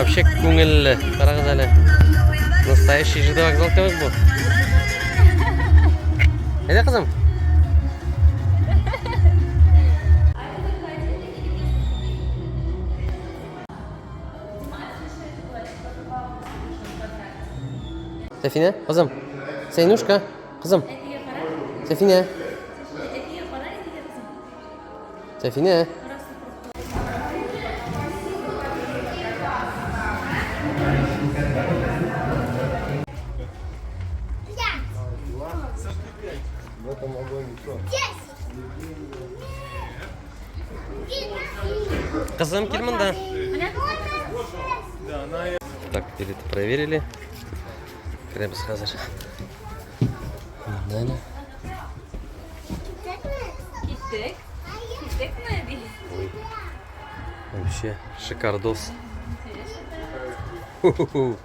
Вообще күңелле. Карагыз әле. Настоящий ЖД вокзал кебек бу. Әйдә, кызым. Сәфинә, кызым. Сәйнушка, кызым. Сәфинә. Сәфинә. Кызым, кил монда. Так, билеты проверили. Керәбез хәзер. Монда әле. Киттек. Киттекме, әби? Ой. Вообще шикардос. Ху-ху-ху.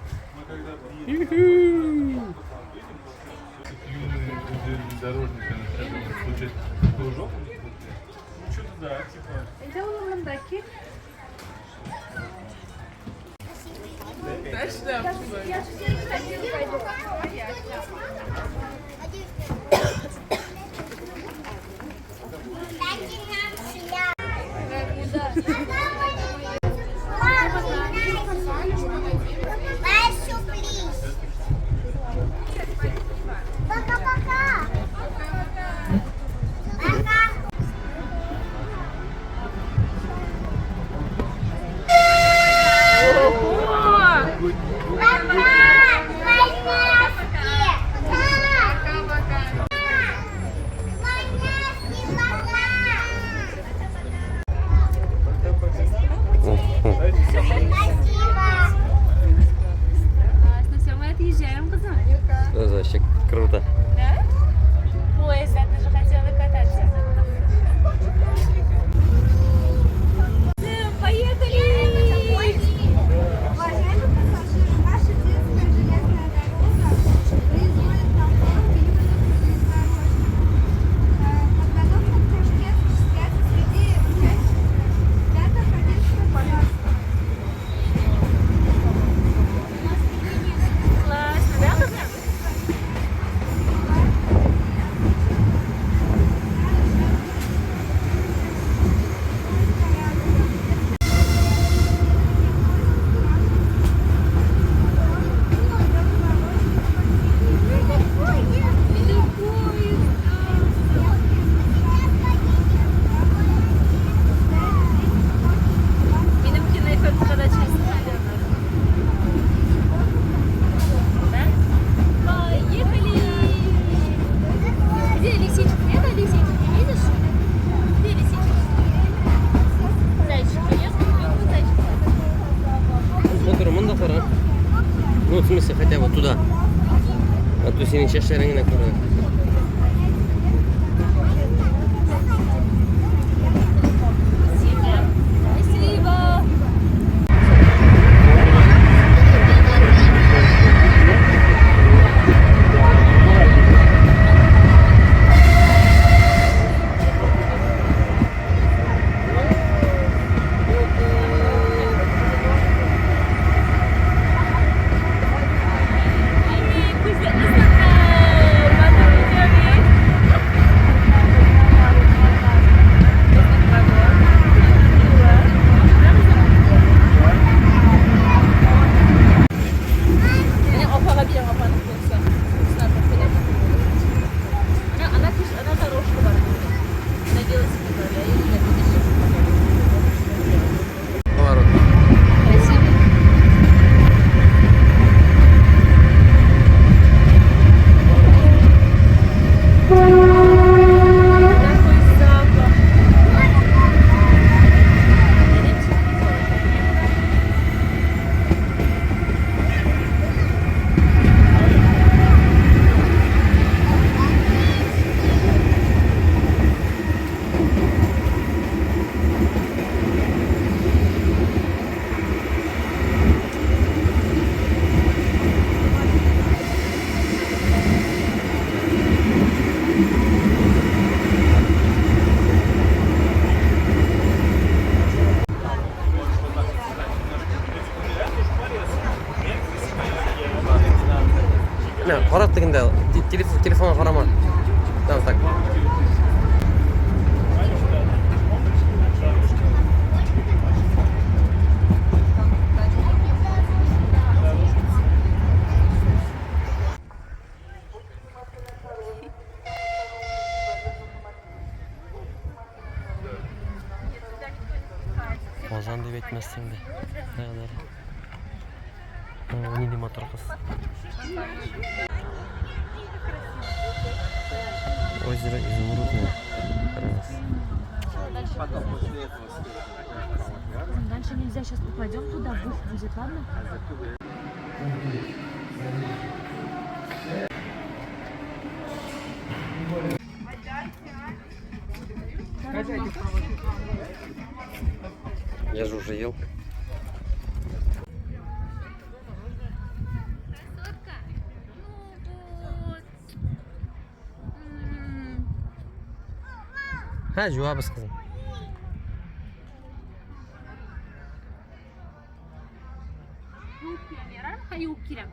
Пока-пока. Пока. Пока. Пока. Спасибо. Классно, все, мы отъезжаем, кызым. Вообще круто. Да? Поезд, а ты же хотела кататься. Поехали! Уважаемые пассажиры, наша детская железная дорога производит комфорт юных железнодорожников. Подготовка к прыжке осуществляется среди учащихся 5-11 класса. Классно, да, кызым? Минем киноэффектка да честно. Да? Поехали! Где лисичка? Нет, лисички, видишь? Где лисичка? Зайчики, нет? Вот зайчик. Смотри, монда кара. Ну, в смысле, хотя бы туда. А то синең чәчләрең генә күренә. Спасибо. Спасибо. Менә, кара тегендә, телефон, телефонга карама. Да, вот так. Казан дип әйтмәссең дә. Каялар. Нинди матур кыз. Озеро Изумрудное. Раз. Дальше нельзя, сейчас упадем туда, бух будет, ладно? Я же уже ел. Красотка. Ну вот. М. Ха, җуабыз кызым. Юып киләм, ярармы? Ха, юып киләм.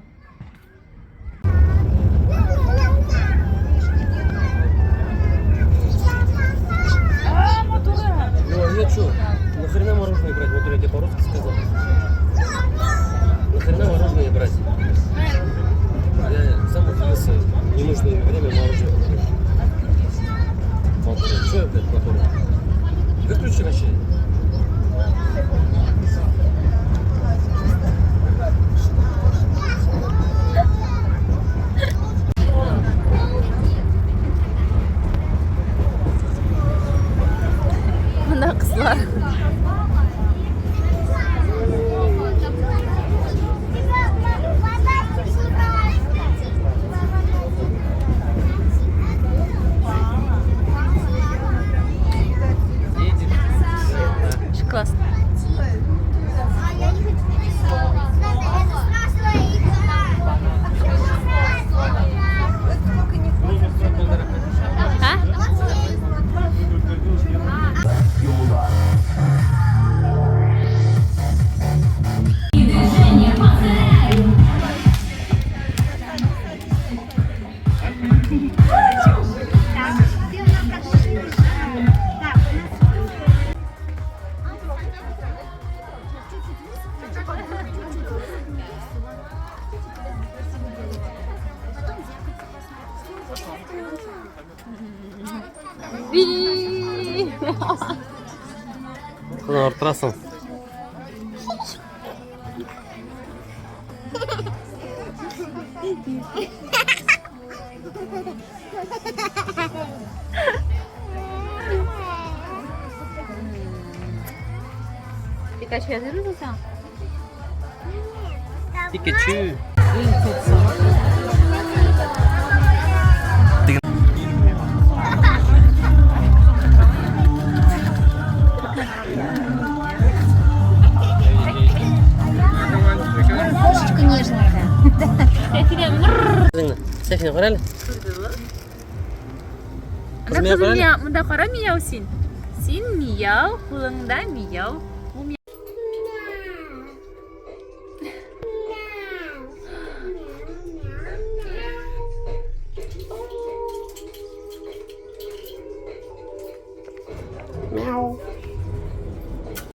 Ну, а я чё? Нахрена мороженое брать? Вот я тебе по-русски сказал. Нахрена мороженое брать? Я сам удивился, ненужное время мороженое купил. Мотор. Чё я, блядь, мотор? Выключи вообще. Монда кызлар. Едет. Очень классно. А я не хочу. Это страшная игра. А? Би. Кызым арттырасың. Пикачу язырмы сиңа? Пикачу. Кошечка нежная. Сәфин, кара әле. Кыз Анда миңа кызым кара әле. мия, монда кара мияу син. Син мияу, кулыңда мияу.